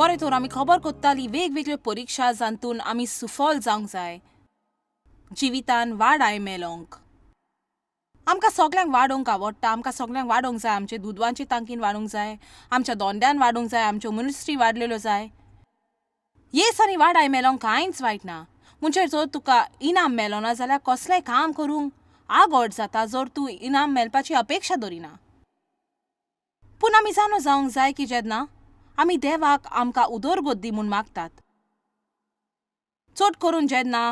बरें तर आमी खबर कोत्ताली वेगवेगळ्यो परिक्षा जांतून आमी सुफल जावंक जाय, जिवितान वाडाय मेलोंक. आमकां सगल्यांक वाडोवंक आवडटा, आमकां सगल्यांक वाडोवंक जाय. आमचे दुदवांचे तांकीन वाडूंक जाय, आमच्या दोंड्यान वाडूंक जाय, आमच्यो मिनिस्ट्री वाडलेल्यो जाय. येस आनी वाडाय मेलोंक कांयच वायट ना. म्हणजे जर तुका इनाम मेलोना जाल्यार कसलेंय काम करूंक आगोड जाता जर तूं इनाम मेळपाची अपेक्षा दरिना. पूण आमी जाणो जावंक जाय की जेन्ना आमी देवाक आमकां उदरगत दी म्हूण मागतात, चड करून जेन्ना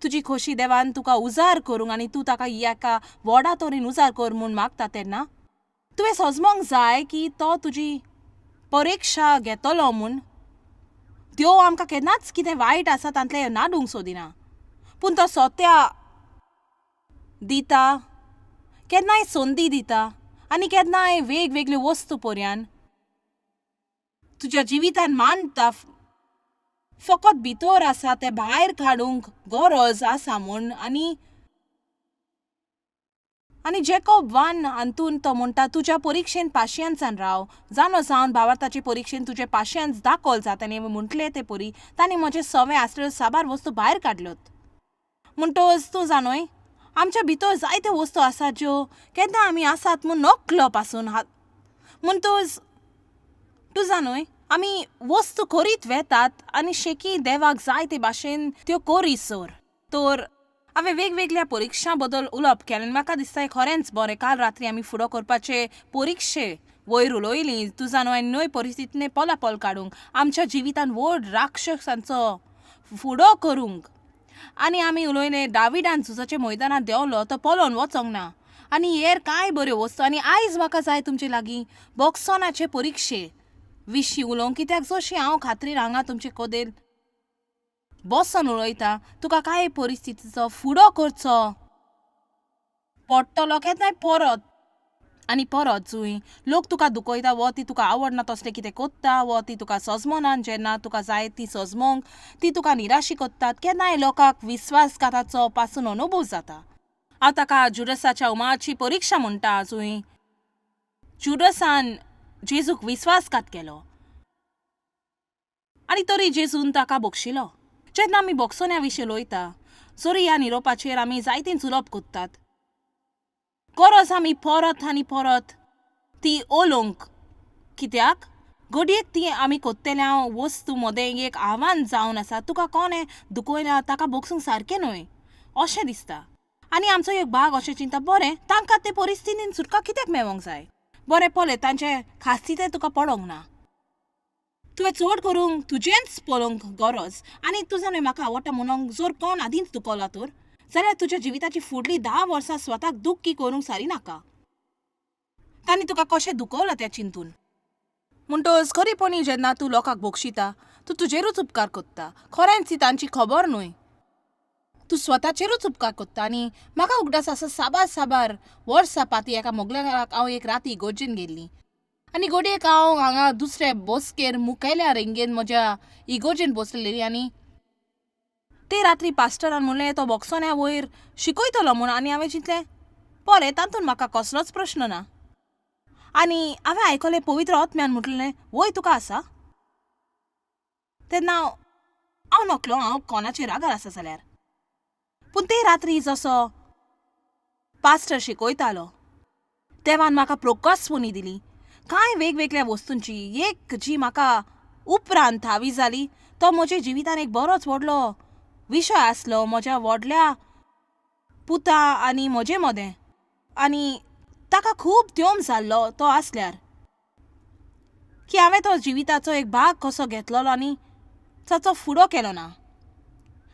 तुजी खोशी देवान तुका उजार करूंक आनी तूं ताका एका व्हडा तरेन उजार कर म्हूण मागता, तेन्ना तुवें सजमोंक जाय की तो तुजी परिक्षा घेतलो म्हूण. देव आमकां केन्नाच कितें वायट आसा तांतलें नाडूंक सोदिना, पूण तो सोत्या दिता, केन्नाय संदी दिता आनी केन्नाय वेगवेगळ्यो वस्तू पर्यान तुज्या जिवितान मांडटा, फकत भितर आसा तें भायर काडूंक गरज आसा म्हूण. आनी आनी जेकोब 1 हातून तो म्हणटा, तुज्या परिक्षेन पाशियेंसान राव, जाणो जावन भावार्थाचे परिक्षेन तुजें पाशियेंस दाखल जाता. आनी म्हटलें ते परी तांणी म्हजें सवें आसलेल्यो साबार वस्तू भायर काडल्योत. म्हणटकच तूं जाणोय, आमच्या भितर जायत्यो वस्तू आसात ज्यो केन्ना आमी आसात म्हूण नकलो पासून. म्हणटकच तूं जाणोय, आमी वस्तू करीत वेतात आनी शेकी देवाक जाय ते भाशेन त्यो करीसर. तर हांवें वेगवेगळ्या परिक्षां बद्दल उलोवप केलें आनी म्हाका दिसता खरेंच बरें काल रात्री आमी फुडो करपाचे परिक्षे वयर उलयली. तूं जाणो, आनी न्हय परिस्थितीने पोलापोल काडूंक, आमच्या जिवितान व्हड राक्षसांचो फुडो करूंक. आनी आमी उलयले दाविडान झुजाच्या मैदानांत देंवलो तो पळोवन वचोंक ना आनी हेर कांय बऱ्यो वस्तू. आनी आयज म्हाका जाय तुमचे लागीं बोक्सोनाचे परिक्षे विशीं उलोवंक, कित्याक जशी हांव खात्रीन हांगा तुमचे कदेल बसोन उलयता, तुका कांय परिस्थितीचो फुडो करचो पडटलो केन्नाय परत आनी परत, जुंय लोक तुका दुखयता वो ती तुका आवडना तसलें कितें कोत्ता वो ती तुका सजमना जेन्ना तुका जाय ती सजमोंक, ती तुका निराशी कोत्तात. केन्नाय लोकांक विस्वासघाताचो पासून अनुभव जाता. हांव ताका जुडसाच्या उमाची परिक्षा म्हणटा, जुंय जुडसान जेजूक विस्वासघात केलो आनी तरी जेजून ताका बक्षिलो. जेन्ना आमी बोक्सोन्या विशीं उलयता, जरी ह्या निरोपाचेर आमी जायतीं उलोवप कोत्तात, गरज आमी परत आनी परत ती उलोवंक, कित्याक घडयेक ती आमी कोत्तेल्या वस्तू मदें एक आव्हान जावन आसा. तुका कोणें दुखयल्या ताका बोगसूंक सारकें न्हय अशें दिसता आनी आमचो एक भाग अशें चिंता, बरें तांकां ते परिस्थितीन सुटका कित्याक मेळोंक जाय? बरें पळय, तांचे खास्ती तें तुका पडोंक ना. तुवें चड करूंक तुजेंच पळोवंक गरज. आनी तुजो न्हय म्हाका आवडटा म्हणूंक, जर कोण आदींच दुखला तर जाल्यार तुज्या जिविताची फुडली 10 वर्सां स्वताक दुख्खी करूंक सारी नाका तांणी तुका कशें दुखवलां तें चिंतून. म्हणटकच खरीपणी जेन्ना तूं लोकांक बक्षिता, तूं तुजेरूच उपकार कोत्ता. खरेंच ती तांची खबर न्हय, तूं स्वताचेरूच उपकार कोत्ता. आनी म्हाका उगडास आसा, साबार साबार वर्सां पाती एका मोगल्याक हांव एक राती इगर्जेन गेल्ली आनी घडयेक हांव हांगा दुसरे बसकेर मुखेल्या रेंगेन म्हज्या इगर्जेन बसलेली. आनी ते रात्री पास्टरान म्हणलें तो बोक्सोन्या वयर शिकयतलो म्हूण. आनी हांवें चिंतलें, बरें, तातूंत म्हाका कसलोच प्रश्न ना. आनी हांवें आयकलें पवित्र आत्म्यान म्हटलें, वय तुका आसा. तेन्ना हांव नकलो हांव कोणाचेर रागार आसा जाल्यार. पूण ते रात्री जसो पास्टर शिकयतालो, देवान म्हाका प्रोकसपणी दिली कांय वेगवेगळ्या वस्तूंची. एक जी म्हाका उपरांत थावी जाली, तो म्हज्या जिवितान एक बरोच व्हडलो विशय आसलो म्हज्या व्हडल्या पुता आनी म्हजे मदें, आनी ताका खूब त्योम जाल्लो तो आसल्यार की हांवें तो जिविताचो एक भाग कसो घेतलेलो आनी ताचो फुडो केलो ना.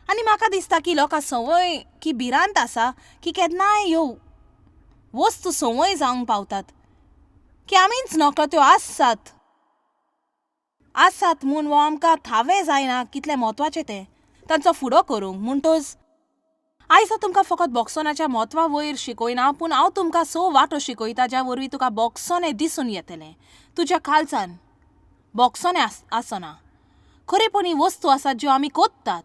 आनी म्हाका दिसता की लोकां संवय की भिरांत आसा की केन्नाय ह्यो वस्तू संवय जावंक पावतात की आमीच नकळो त्यो आसात आसात म्हूण वो आमकां थावें जायना कितलें म्हत्वाचें तें तांचो फुडो करूंक. म्हणटच आयज हांव तुमकां फकत बोक्सोनाच्या म्हत्वा वयर शिकयना, पूण हांव तुमकां 6 वाटो शिकयता ज्या वरवीं तुका बोक्सोने दिसून येतलें. तुज्या कालचान बोक्सोने आसना. खरेपणी वस्तू आसात ज्यो आमी कोत्तात,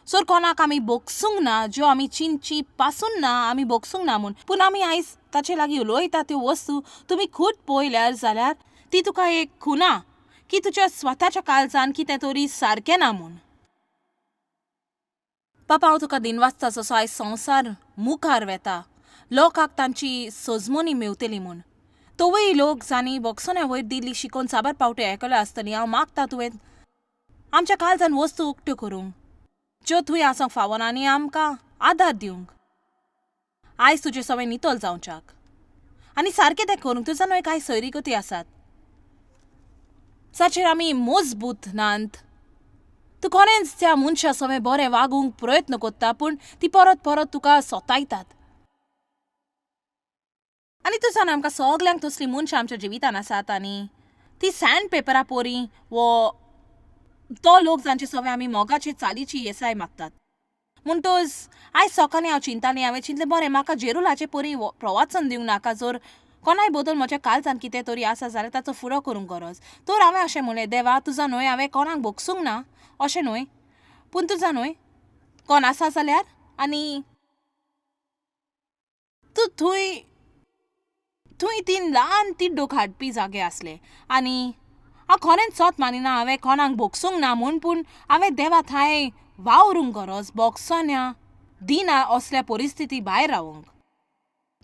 सर कोणाक आमी बोगसूंक ना, ज्यो आमी चिंतची पासून ना आमी बोगसूंक ना म्हूण, पूण आमी आयज ताचे लागीं उलयता त्यो वस्तू तुमी खूद पळयल्यार जाल्यार ती तुका एक खुना की तुज्या स्वताच्या काळजान कितें तरी सारकें ना म्हूण. बापा, हांव तुका दिनवासता जसो आयज संवसार मुखार वेता, लोकांक तांची सजमोनी मेवतली म्हूण. तोवूय लोक जांणी बोगसोन्या वयर दिल्ली शिकोवन साबार पावटी आयकल्या आसतली. हांव मागता तुवें आमच्या काळजान वस्तू उक्त्यो करूंक ज्यो थंय आसूंक फावना आनी आमकां आदार दिवंक आयज तुजे सवें नितळ जावच्याक आनी सारकें तें करूंक. तुजा न्हय कांय सोयरीगती आसात जाचेर आमी मजबूत नात. तूं खरेंच त्या मनशा सवें बरें वागूंक प्रयत्न करता, पूण ती परत परत तुका सोतायतात. आनी तूं जाणा, आमकां सगल्यांक तसलीं मनशां आमच्या जिवितान आसात आनी ती सँड पेपरा पोरी वो तो लोक जांचे सवें आमी मोगाचे चालीची येसाय मागतात. म्हणटच आयज सकाळीं हांव चिंतालें. हांवें चिंतलें, बरें, म्हाका जेरुलाचे परी प्रवाचन दिवंक नाका. जर कोणाय बदल म्हज्या काळजान कितें तरी आसा जाल्यार ताचो फुडो करूंक गरज. तर हांवें अशें म्हणलें, देवा, तुजा न्हय हांवें कोणाक भोगसूंक ना अशें न्हय, पूण तुजा न्हय कोण आसा जाल्यार आनी तूं थंय थंय तीन ल्हान तिड्डोक हाडपी जागे आसले आनी हांव खरेंच सोत मानिना हांवें कोणाक भोगसूंक ना म्हूण, पूण हांवें देवा थांय वावरूंक गरज बोगसोन्या दिना असल्या परिस्थिती भायर रावूंक,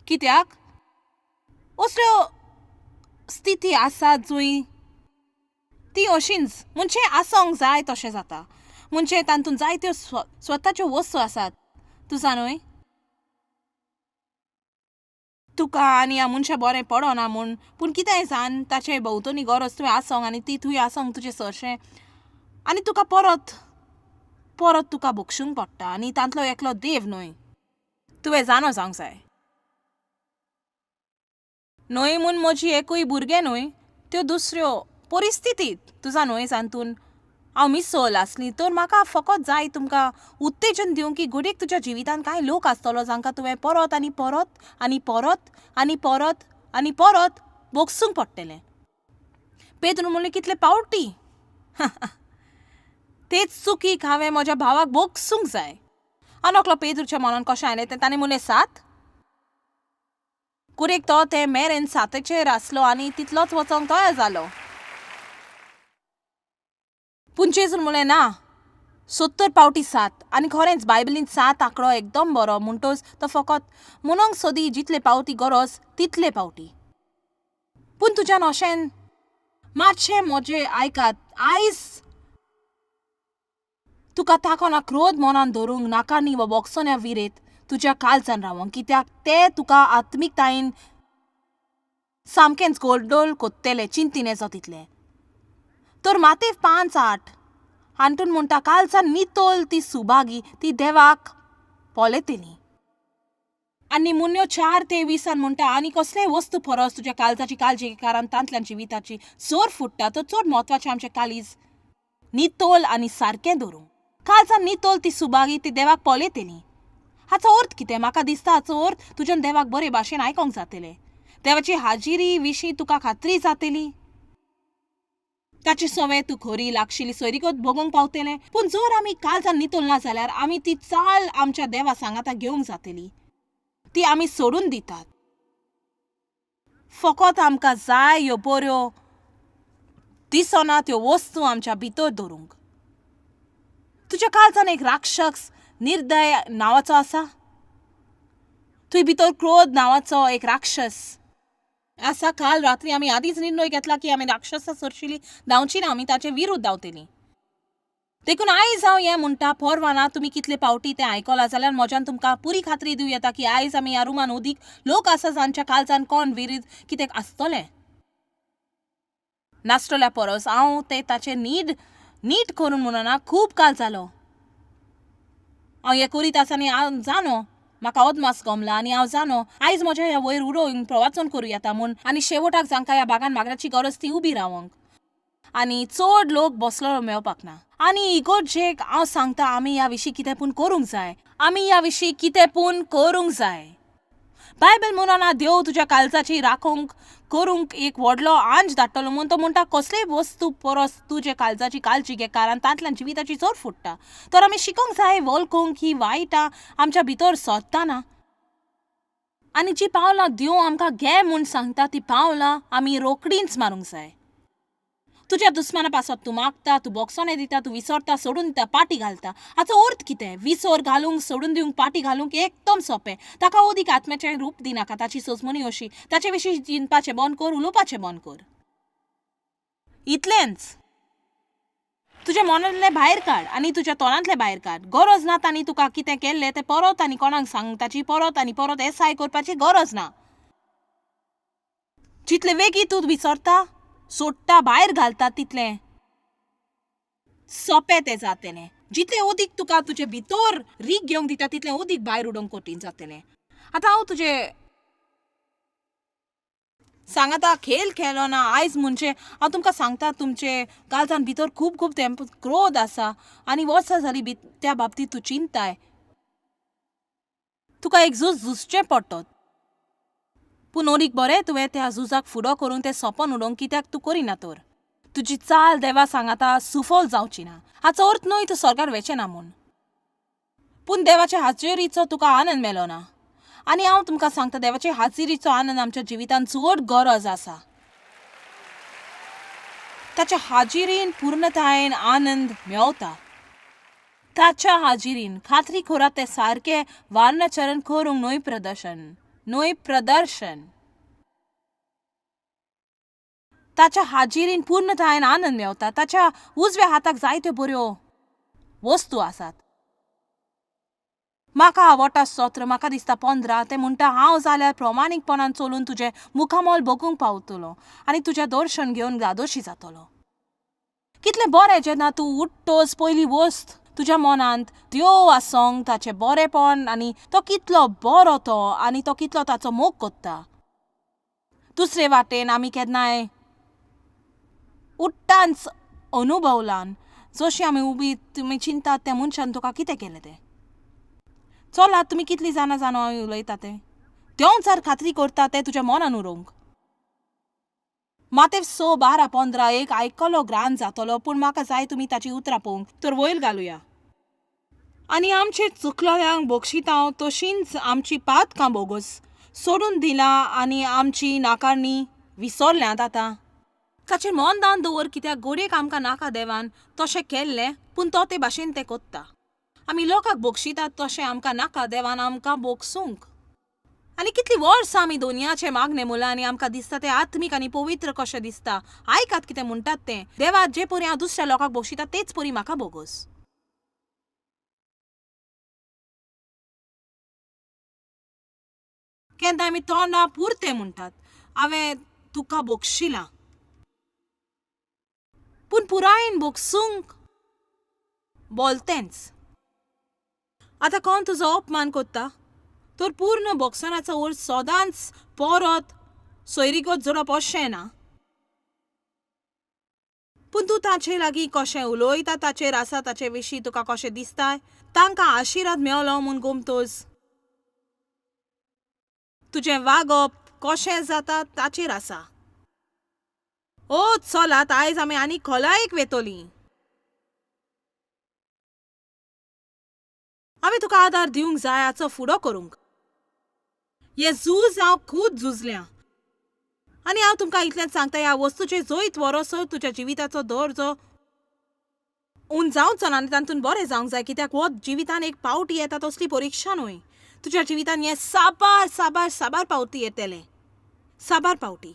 कित्याक असल्यो स्थिती आसात जंय ती अशींच म्हणजे आसोंक जाय तशें जाता, म्हणजे तातूंत जायत्यो स्वताच्यो वस्तू आसात. तुजा न्हय तुका आनी ह्या मनशा बरें पडना म्हूण, पूण कितेंय जावन ताचे भोंवतणी गरज तुवें आसोंक आनी ती थंय आसोंक तुजें सरशें आनी तुका परत परत तुका भोगसूंक पडटा. आनी तांतलो एकलो देव न्हय, तुवें जाणो जावंक जाय न्हय म्हूण म्हजी एकूय भुरगें न्हय त्यो दुसऱ्यो परिस्थितीत तुजा न्हय जातून हांव मिसोल आसली. तर म्हाका फकत जाय तुमकां उत्तेजन दिवंक की घडयेक तुज्या जिवितांत कांय लोक आसतलो जांकां तुवें परत आनी परत आनी परत आनी परत आनी परत भोगसूंक पडटलें. पेद्रू म्हणलें, कितले पावटी तेच चुकीक हांवें म्हज्या भावाक भोगसूंक जाय? आनी एकलो पेद्रूच्या मनान कशें आयलें तें ताणें म्हणलें 7. कुरेक तो ते मेरेन 7चेर आसलो आनी तितलोच वचोंक तयार जालो. पूण जेजून म्हणलें ना, 70 पावटी 7. आनी खरेंच बायबलीन 7 आंकडो एकदम बरो, म्हणटच तो फकत म्हणूंक सोदी जितले पावटी गरज तितले पावटी. पूण तुज्यान अशें मातशें म्हजें आयकात, आयज तुका ताकोना क्रोध मनान धरूंक नाका न्ही वा बोगसोन्या विरेत तुज्या काळजान रावोंक, कित्याक ते तुका आत्मिकतायेन सामकेंच गोडोल कोत्तेले चिंतीन येचो तितलें. तर मातेव 5:8 हातून म्हणटा, काळजान नितोल ती सुभागी, ती देवाक पळयतली. आनी मुन्यो 4:23 म्हणटा, आनी कसलेय वस्तू परस तुज्या काळजाची काळजी कारण तांतल्यान जिविताची जोर फुट्टा. तर चड म्हत्वाचें आमचें काळीज नितोल आनी सारकें धरूंक. काळजान नितोल ती सुभागी, ती देवाक पळयतली. हाचो अर्थ कितें? म्हाका दिसता हाचो अर्थ तुज्यान देवाक बरे भाशेन आयकोंक जातलें, देवाची हाजिरी विशीं तुका खात्री जातली, ताची संवय तूं खरी लागशिल्ली सोयरीगत भोगोवंक पावतलें. पूण जर आमी काळजान नितळ ना जाल्यार आमी ती चाल आमच्या देवा सांगाता घेवंक जातली, ती आमी सोडून दितात. फकत आमकां जाय ह्यो बऱ्यो दिसना त्यो वस्तू आमच्या भितर दवरूंक. तुज्या काळजान एक राक्षस निर्दय नांवाचो आसा, तुय भितर क्रोध नांवाचो एक राक्षस आसा. काल रात्री आमी आदींच निर्णय घेतला की आमी राक्षसा सरशिली धांवची ना, आमी ताचे विरुद्ध धांवतली. देखून आयज हांव हें म्हणटा, परवा ना तुमी कितले पावटी तें आयकलां जाल्यार म्हज्यान तुमकां पुरी खात्री दिवं येता की आयज आमी ह्या रुमान अदीक लोक आसा जांच्या काळजान कोण विरीध कितें आसतलें नासतल्या परस. हांव तें ताचें नीट नीट करून म्हणना, खूब काल जालो हांव हें करीत आसा आनी हांव जाणो म्हाका अदमास गमला आनी हांव जाणो आयज म्हज्या ह्या वयर उडोवन प्रवाचन करूं येता म्हूण. आनी शेवटाक जांकां ह्या बागान मागण्याची गरज ती उबी रावंक आनी चड लोक बसलो मेळपाक ना. आनी इगोर्जेक हांव सांगता, आमी ह्या विशीं कितें पूण करूंक जाय, आमी ह्या विशीं कितें पूण करूंक जाय. बायबल म्हणना देव तुज्या काळजाची राखूंक करूंक एक व्हडलो आंज धाडटलो म्हूण. तो म्हणटा कसलेय वस्तू परस तुजे काळजाची काळजी घे, कारण तांतल्यान जिविताची चड फुट्टा. तर आमी शिकोंक जाय वळखूंक ही वायटां आमच्या भितर सोदताना आनी जी पावलां देव आमकां घे म्हूण सांगता ती पावलां आमी रोकडींच मारूंक जाय. तुज्या दुस्माना पासत तूं मागता, तूं बोगसोणें दिता, तूं विसरता, सोडून दिता, पाटी घालता. हाचो अर्थ कितें? विसर घालूंक, सोडून दिवंक, पाटी घालूंक एकदम सोंपें. ताका अदीक आत्म्याचें रूप दिनाका. ताची सोजमणी अशी, ताचे विशीं चिंतपाचें बंद कर, उलोवपाचें बंद कर. इतलेंच. तुज्या मनांतलें भायर काड आनी तुज्या तोंडांतलें भायर काड. गरज ना तांणी तुका कितें केल्लें तें परत आनी कोणाक सांग, ताची परत आनी परत येसाय करपाची गरज ना. जितले वेगीं तूं विसरता, सोडटा, भायर घालता, तितलें सोंपें तें जातलें. जितलें अदीक तुका तुजे भितर रीग घेवंक दिता, तितलें अदीक भायर उडोवंक कठीण जातलें. आतां हांव तुजें सांगाता खेळ खेळ्ळो ना आयज, म्हणजे हांव तुमकां सांगता, तुमचे काळजान भितर खूब खूब तेंप क्रोध आसा आनी वर्सां जालीं त्या बाबतींत तूं चिंताय. तुका एक झूज झुजचें पडटत. पूण अदीक बरें तुवें त्या झुजाक फुडो करूंक, तें सोंपोवन उडोवंक. कित्याक तूं करिना तर तुजी चाल देवा सांगाता सुफल जावची ना. हाचो अर्थ न्हय तूं स्वर्गार वेचें ना म्हूण, पूण देवाचे हाजेरीचो तुका आनंद मेलो ना. आनी हांव तुमकां सांगता, देवाचे हाजिरीचो आनंद आमच्या जिवितांत चड गरज आसा. ताच्या हाजिरीन पूर्णतायेन आनंद मेवता. ताच्या हाजिरीन खात्री करात, तें सारकें वर्णाचरण करूंक न्हय, प्रदर्शन न्हय, प्रदर्शन. ताच्या हाजिरीन पूर्णतायेन आनंद मेवता. ताच्या उजव्या हाताक जायत्यो बऱ्यो वस्तू आसात. म्हाका आवडटा स्तोत्र, म्हाका दिसता 15. तें म्हणटा, हांव जाल्यार प्रमाणीकपणान चलून तुजें मुखामोल बगूंक पावतलो आनी तुजें दर्शन घेवन धादोशी जातलो. कितलें बरें जेन्ना तूं उठ्ठोच पयली वस्त तुज्या मनांत देव आसोंक, ताचें बरेंपण आनी तो कितलो बरो तो आनी तो कितलो ताचो मोग कोत्ता. दुसरे वाटेन आमी केन्नाय उठ्ठांच अनुभवलान जशी आमी उबी, तुमी चिंतात त्या मनशान तुका कितें केलें तें. चलात, तुमी कितलीं जाणां जाणो हांव उलयता तें. देंवचार खात्री करता तें तुज्या मनान उरोवंक. मातेव 6:12-15 एक आयकलो ग्रांत जातलो, पूण म्हाका जाय तुमी ताची उतरां पळोवंक. तर वयर घालुया. आनी आमचे चुकलोल्यांक बक्षितांव, तशींच आमची पातकां बोगस. सोडून दिलां आनी आमची नाकारणी विसरल्यांत आतां. ताचेर मन दान दवर, कित्याक गोडयेक आमकां नाका देवान तशें केल्लें, पूण तो ते भाशेन तें कोत्ता. आमी लोकांक बक्षितात तशें आमकां नाका देवान आमकां बोगसूंक. आनी कितलीं वर्सां आमी दोनयाचें मागणें मुलां आनी आमकां दिसता तें आत्मीक आनी पवित्र कशें दिसता. आयकात कितें म्हणटात तें. देवा, जे परी हांव दुसऱ्या लोकांक बक्षिता तेच परी म्हाका बोगस. केन्ना आमी तोंडा पुरतें म्हणटात, हांवें तुका बक्षिलां, पूण पुरायेन बोगसूंक बोलतेंच. आतां कोण तुजो अपमान कोत्ता तर पूर्ण बोगसणाचो अर्थ सदांच परत सोयरीगत जोडप अशें ना, पूण तूं ताचे लागीं कशें उलयता ताचेर आसा. ताचे विशीं तुका कशें दिसता, तांकां आशिर्वाद मेवलो म्हूण गोमतोच तुजें वागप कशें जाता ताचेर आसा. ओ चलात, आयज आमी आनी खोलायेक वेतोलीं. हांवें तुका आदार दिवंक जाय हाचो फुडो करूंक. हें झूज हांव खूद झुजल्यां आनी हांव तुमकां इतलेंच सांगता, ह्या वस्तूचें जैत व्हरोसर तुज्या जिविताचो दर्जो उन जावचो ना आनी तातूंत बरें जावंक जाय, कित्याक हो जिवितान एक पावटी येता तसली परिक्षा न्हय. तुज्या जिवितान हें साबार साबार साबार पावटी येतलें, साबार पावटी.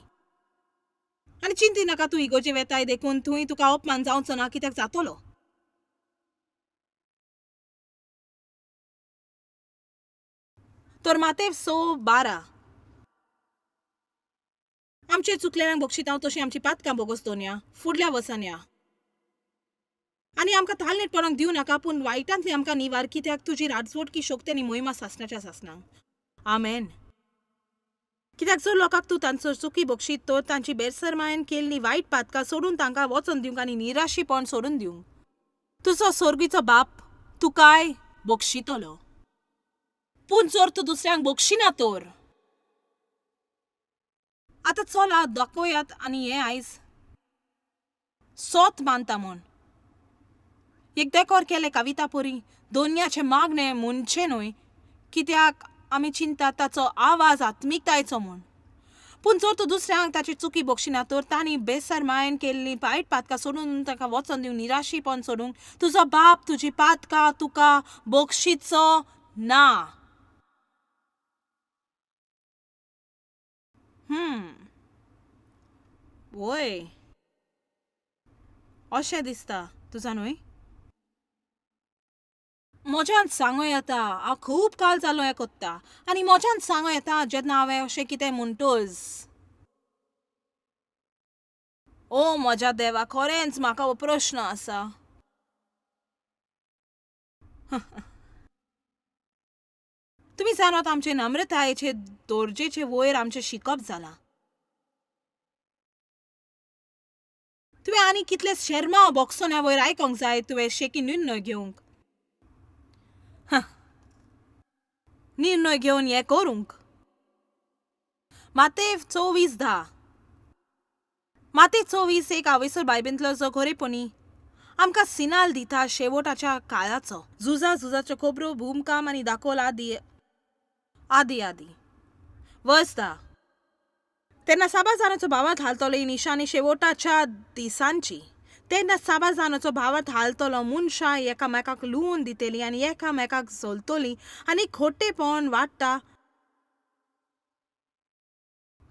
आनी चिंती नाका तूं इगोजे वेताय देखून थंय तुका अपमान जावचो ना, कित्याक जातलो. तर मातेव 6:12, आमचे चुकलेल्यांक बक्षितांव तशी आमची पातकां बोगस दोनया. फुडल्या वर्सान या. आनी आमकां तालनेटपणाक दिवं नाका, पूण वायटांतली आमकां निवार, कित्याक तुजी राजवटकी शक्त आनी मोहिमा सासणाच्या सासणाक. आमेन. कित्याक जर लोकांक तूं तांचो चुकी बक्षीत तर तांची बेरसरमायेन केल्ली वायट पातकां सोडून तांकां वचोन दिवंक आनी निराशीपण सोडून दिवंक तुजो सोर्गीचो बाप तुकाय बक्षितलो. पूण जर तूं दुसऱ्यांक बक्षिना तर. आतां चला दाखोवयात आनी हें आयज सोत मानता म्हूण एक देकोर केलें कविता परी. दोनयाचें मागणें म्हणचें न्हय, कित्याक आमी चिंतात ताचो आवाज आत्मिकतायेचो म्हूण. पूण जर तूं दुसऱ्यांक ताची चुकी बक्षिना तर तांणी बेसरमायेन केल्लीं वायट पातकां सोडून ताका वचोन दिवंक निराशीपण सोडूंक तुजो बाप तुजी पातकां तुका बक्षिचो ना. वय अशें दिसता तुजा न्हय? म्हज्यान सांगो येता हांव खूब काल जालो हें कोत्ता आनी म्हज्यान सांगो येता जेन्ना हांवें अशें कितें म्हणटच ओ म्हज्या देवा खरेंच म्हाका हो प्रश्न आसा. तुमी जाणात आमचे नम्रतायेचे दर्जेचे वयर आमचें शिकप जालां. तुवें आनी कितले शेर्मांव बोक्सोन्या वयर आयकोंक जाय तुवें शेकी निर्णय घेवंक. निर्णय घेवन हें करूंक. मातेव 24:10 माते 24 एक आवयसर बायबेंतलो जो खरेपणी आमकां सिनाल दिता शेवटाच्या काळाचो. झुजा झुजाच्यो खबरो भूमकाम आनी दाखोल आदी आदी आदी. वर्स 10 तेन्ना साबार जाणांचो भावार्थ हालतलो ही निशाणी शेवटाच्या दिसांची. तेन्ना साबार जाणांचो भावार्थ हालतलो मनशां एकामेकाक लुवून दितलीं आनी एकामेकाक जलतलीं आनी खोटेपण वाडटा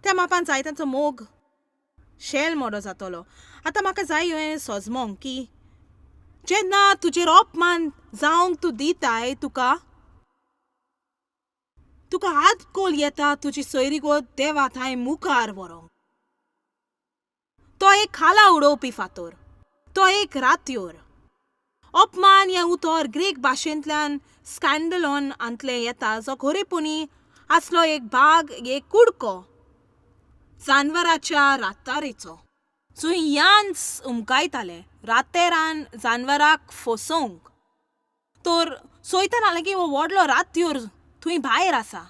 त्या मापान जायत्यांचो मोग शेल मोडो जातलो. आतां म्हाका जाय हें सजमोंक की जेन्ना तुजेर अपमान जावंक तूं दिताय तुका तुका आदकोल येता तुजी सोयरीगत देवा थंय मुखार व्हरोंक. तो एक खाला उडोवपी फातर, तो एक रात्योर. अपमान हें उतर ग्रीक भाशेंतल्यान स्कँडलॉन हांतलें येता जो खरेपणी आसलो एक भाग एक कुडको जानवराच्या रातारेचो जुंयान्स उमकायताले रातेरान जानवराक फसोवंक. तर सोयताना लागीं हो व्हडलो रात्योर थंय भायर आसा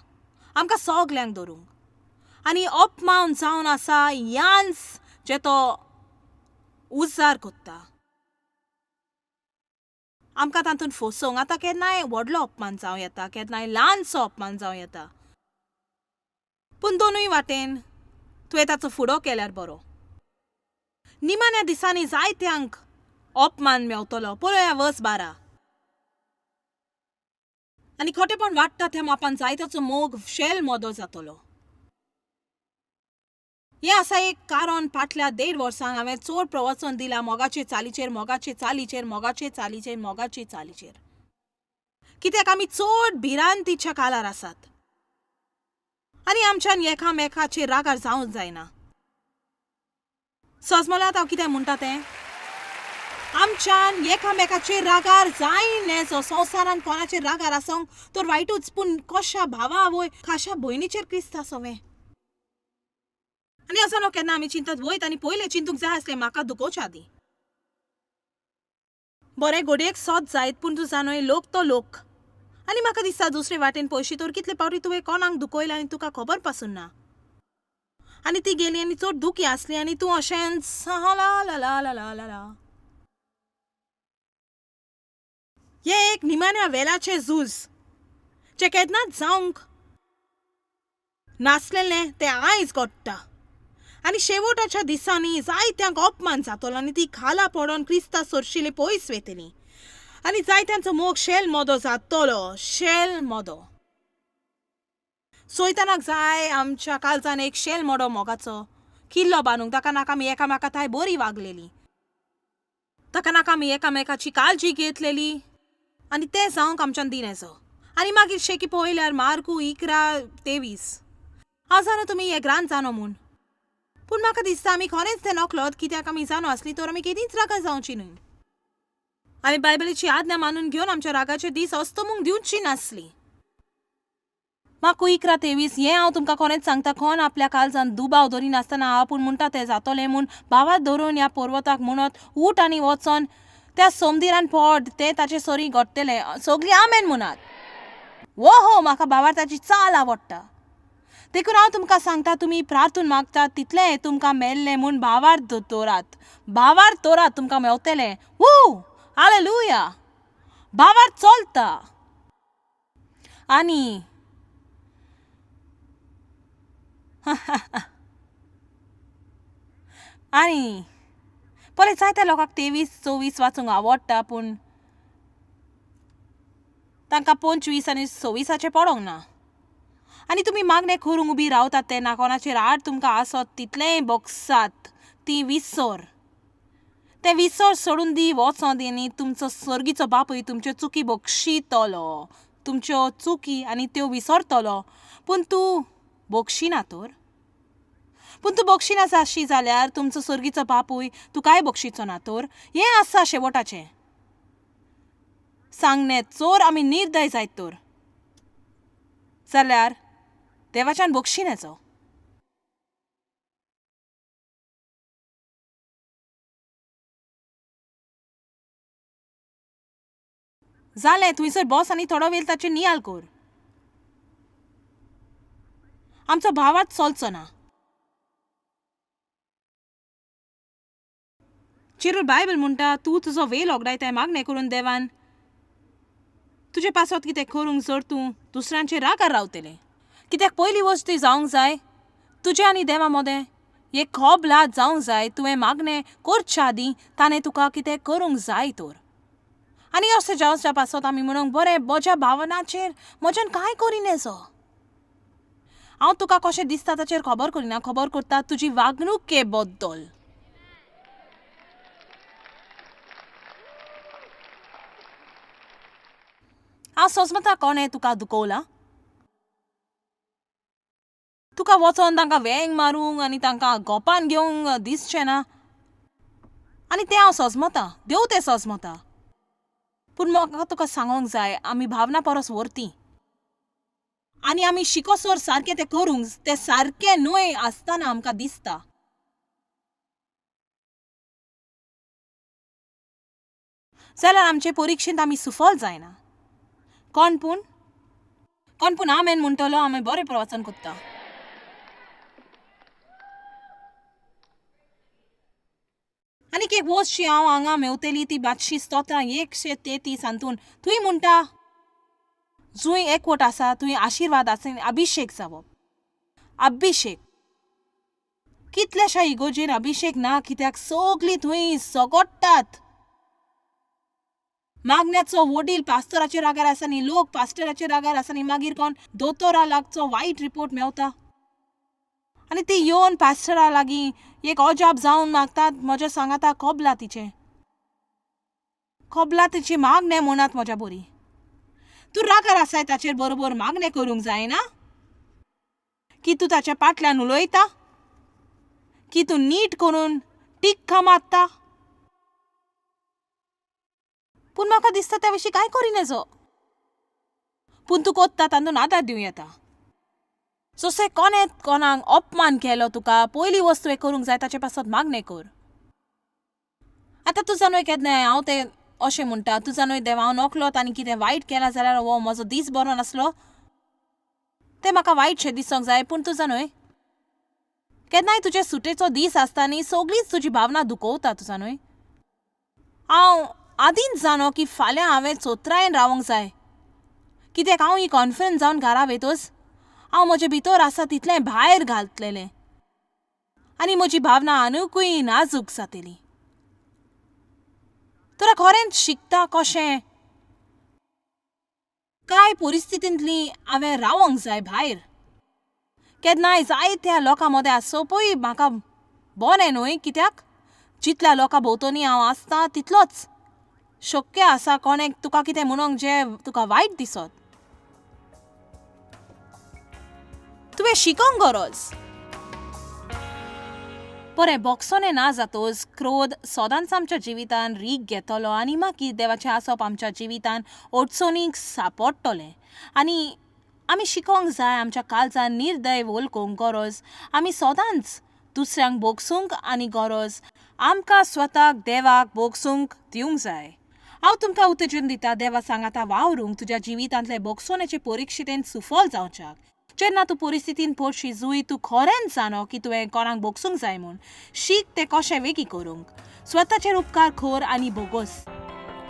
आमकां सगल्यांक धरूंक आनी अपमान जावन आसा यांस जे तो उजार कोत्ता आमकां तातूंत फसोवंक. आतां केन्नाय व्हडलो अपमान जावं येता केन्नाय ल्हानसो अपमान जावं येता पूण दोनूय वाटेन तुवें ताचो फुडो केल्यार बरो. निमाण्या दिसांनी जायत्यांक अपमान मेवतलो. पळया वर्स 12 आनी खोटेपण वाडटा त्या मापान जायत्याचो मोग शेल मोदो जातलो. हें आसा एक कारण फाटल्या 1.5 वर्सांक हांवें चड प्रवचन दिलां मोगाचे चालीचेर मोगाचे चालीचेर मोगाचे चालीचेर मोगाचे चालीचेर. कित्याक आमी चड भिरांतीच्या कालार आसात आनी आमच्यान एकामेकाचेर रागार जावंक जायना. सजमलात हांव कितें म्हणटा तें? आमच्यान एकामेकाचेर रागार जायना. संवसारान कोणाचेर रागार आसोंक तर वायटूच पूण कशा भावा आवय खाशा भयणीचेर क्रिस्त आसोवें. आनी असो न्हू केन्ना आमी चिंतत वयत आनी पयलें चिंतूंक जाय आसलें म्हाका दुखोवच्या आदीं. बरें घडयेक सोद जायत पूण तूं जाणय लोक तो लोक. आनी म्हाका दिसता दुसरे वाटेन पयशी तर कितले पावटी तुवें कोणाक दुखयलां आनी तुका खबर पासून ना. आनी ती गेली आनी चड दुखी आसली आनी तूं अशेंच ला ला ला ला ला ला. हें एक निमाण्या वेलाचें झूज जें केन्नाच जावंक नासलेलें तें आयज घडटा. आनी शेवटाच्या दिसांनी जायत्यांक अपमान जातलो आनी ती खाला पडोन क्रिस्ता सरशिले पयस वेतली आनी जायत्यांचो मोग शेल मोदो जातलो. शेल मोदो सोयतानाक जाय आमच्या काळजान एक शेल मोडो मोगाचो किल्लो बांदूंक. ताका नाका आमी एकामेका थांय बरी वागलेली, ताका नाका आमी एकामेकाची काळजी घेतलेली आनी तें जावंक आमच्यान दिनेचो. आनी मागीर शेकी पळयल्यार मार्कू 11:23 हांव जाणा तुमी हे ग्रांत जाणो म्हूण पूण म्हाका दिसता आमी खरेंच तें नकळत कित्याक आमी जाणो आसली तर आमी केदींच रागार जावची न्हय. आमी बायबलीची आज्ञा मानून घेवन आमच्या रागाचे दीस अस्तमूंक दिवची नासली. माकू 11:23 हें हांव तुमकां खरेंच सांगता कोण आपल्या काळजान दुबाव दरिनासतना आपूण म्हणटा तें जातलें म्हूण भावात धरून ह्या पर्वताक म्हणत उठ आनी वचोन त्या सोमदिरान पड तें ताचे सरी घडटलें. सगळीं आमेन म्हणात. वो हो म्हाका भावार्थाची चाल आवडटा. देखून हांव तुमकां सांगता तुमी प्रार्थून मागतात तितलें तुमकां मेल्लें म्हूण भावार्थ दवरात. भावार्थ दवरात तुमकां मेवतलें. वू हालेलुया. भावार्थ चलता. आनी आनी पळय जायत्या लोकांक 23 24 वाचूंक आवडटा, पूण तांकां 25 आनी 26 पडोंक ना. आनी तुमी मागणें करूंक उबी रावतात तेन्ना कोणाचेर आड तुमकां आसत तितलेंय बोगसात ती विसर, तें विसर सोडून दी, वचों दी आनी तुमचो सर्गीचो बापूय तुमच्यो चुकी बक्षितलो, तुमच्यो चुकी आनी त्यो विसरतलो. पूण तूं बक्षिना तर, पूण तूं बक्षिना जाशी जाल्यार तुमचो सर्गीचो बापूय तुकाय बक्षिचो ना तर. हें आसा शेवटाचें सांगणें. चोर आमी निर्दय जायत तर जाल्यार देवाच्यान बक्षिण्याचो. जालें, थंयसर बस आनी थोडो वेळ ताचेर नियाळ कर. आमचो भावार्थ चलचो ना. चिरूल बायबल म्हणटा तूं तुजो वेळ ओगडायताय मागणें करून देवान तुजे पासत कितें करूंक जर तूं दुसऱ्यांचेर रागार रावतलें. कित्याक पयली वस्त ती जावंक जाय तुजें आनी देवा मदें एक खोबलाद जावंक जाय. तुवें मागणें करच्या आदीं ताणें तुका कितें करूंक जाय तर. आनी अशें जावच्या पासत आमी म्हणूंक बरें म्हज्या भावनाचेर म्हज्यान कांय करिनेजो. हांव तुका कशें दिसता ताचेर खबर करिना, खबर करता तुजी वागणुके बद्दल. हांव सोजमता कोणें तुका दुखवलां, तुका वचोन तांकां वेंग मारूंक आनी तांकां गोपान घेवंक दिसचें ना, आनी तें हांव सोजमता, देव तें सोजमता. पूण म्हाका तुका सांगोंक जाय आमी भावना परस व्हरती आनी आमी शिकोसर सारकें तें करूंक तें सारकें न्हय आसतना आमकां दिसता. जाल्यार आमचे परिक्षेंत आमी सुफल जायना. कोण पूण कोण पूण आमेन म्हणटलो आमी बरें प्रवचन करता. आनीक एक वस्तशी हांव हांगा मेवतली ती मातशी स्तोत्रां 133 हातून थंय म्हणटा जंय एकवट आसा थंय आशिर्वाद आसा, अभिशेक जावप. अभिशेक कितल्याशा इगोजेन अभिशेक ना, कित्याक सगळीं थंय सगोडटात. मागण्याचो वडील पास्टराचेर रागार आसा न्ही, लोक पास्टराचेर रागार आसा न्ही, मागीर कोण दोतोरा लागचो वायट रिपोर्ट मेवता आनी ती येवन पास्टरा लागीं एक अजाप जावन मागतात म्हज्या सांगाता कबला तिचें, कबला तिची मागणें म्हणात म्हज्या बरी. तूं रागार आसाय ताचेर बरोबर मागणें करूंक जायना की तूं ताच्या पाटल्यान उलयता, की तूं नीट करून टिक्का मारता. पूण म्हाका दिसता त्या विशीं कांय करिनेजो. पूण तूं कोत्ता तातूंत आदार दिवं येता. जशें कोणें कोणाक अपमान केलो तुका पयली वस्तू करूंक जाय ताचे पासत मागणें कर. आतां तुजा न्हय केन्नाय हांव तें अशें म्हणटा, तुजा न्हय देव हांव नकलोत आनी कितें वायट केलां जाल्यार हो म्हजो दीस बरो नासलो तें म्हाका वायटशें दिसूंक जाय. पूण तुजा न्हय केन्नाय तुजे सुटेचो दीस आसता न्ही सगळीच तुजी भावना दुखवता तुजा न्हय. हांव आदींच जाणो की फाल्यां हांवें चोत्रायेन रावंक जाय, कित्याक हांव ही कॉन्फरन्स जावन घरा वयतच हांव म्हजे भितर आसा तितलें भायर घालतलें आनी म्हजी भावना आनिकूय नाजूक जातली. तर खरेंच शिकता कशें कांय परिस्थितींतली हांवें रावंक जाय भायर. केन्नाय जायत्या लोकां मदें आसपूय म्हाका बरें न्हय, कित्याक जितल्या लोकां भोंवतणी हांव आसता तितलोच शक्य आसा कोणेक तुका कितें म्हणूंक जें तुका वायट दिसत. तुवें शिकोंक गरज. बरें बोगसोने ना जातोच क्रोध सदांच आमच्या जिवितान रीग घेतलो आनी मागीर देवाचें आसप आमच्या जिवितान अडचणीक सांपडटलें. आनी आमी शिकोंक जाय आमच्या काळजान निर्दय वळखूंक गरज. आमी सदांच दुसऱ्यांक बोगसूंक आनी गरज आमकां स्वताक देवाक बोगसूंक दिवंक जाय. हांव तुमकां उत्तेजन दिता देवा सांगाता वावरूंक तुज्या जिवितांतले बोगसोनेचे परिक्षेंत सुफल जावच्याक. जेन्ना तूं परिस्थितीन पडशी जंय तूं खरेंच जाणो की तुवें कोणाक बोगसूंक जाय म्हूण, शीक तें कशें वेगीं करूंक. स्वताचेर उपकार कर आनी बोगस.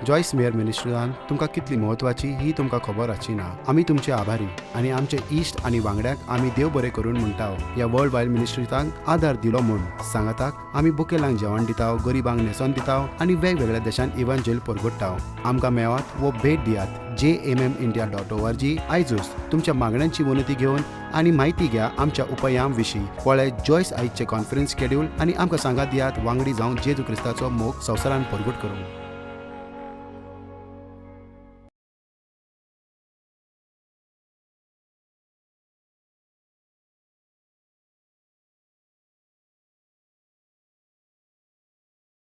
जॉयस मेयर मिनिस्ट्रीजान तुमकां कितली म्हत्वाची ही तुमकां खबर आसची ना. आमी तुमचे आभारी आनी आमचे इश्ट आनी वांगड्यांक आमी देव बरें करून म्हणटाव ह्या वर्ल्ड वायड मिनिस्ट्रीजांक आदार दिलो म्हूण. सांगाताक आमी बुकेलांक जेवण दिताव, गरिबांक न्हेसोन दिताव आनी वेगवेगळ्या देशांत इव्हांजेल परगटताव. आमकां मेवात वो भेट दियात jmmindia.org आयजूच तुमच्या मागण्यांची विनंती घेवन आनी म्हायती घ्या आमच्या उपायां विशीं. पळय जॉयस आयजचे कॉन्फरन्स शेड्यूल आनी आमकां सांगात दियात वांगडी जावन जेजू क्रिस्ताचो मोग संवसारान परगट करूंक.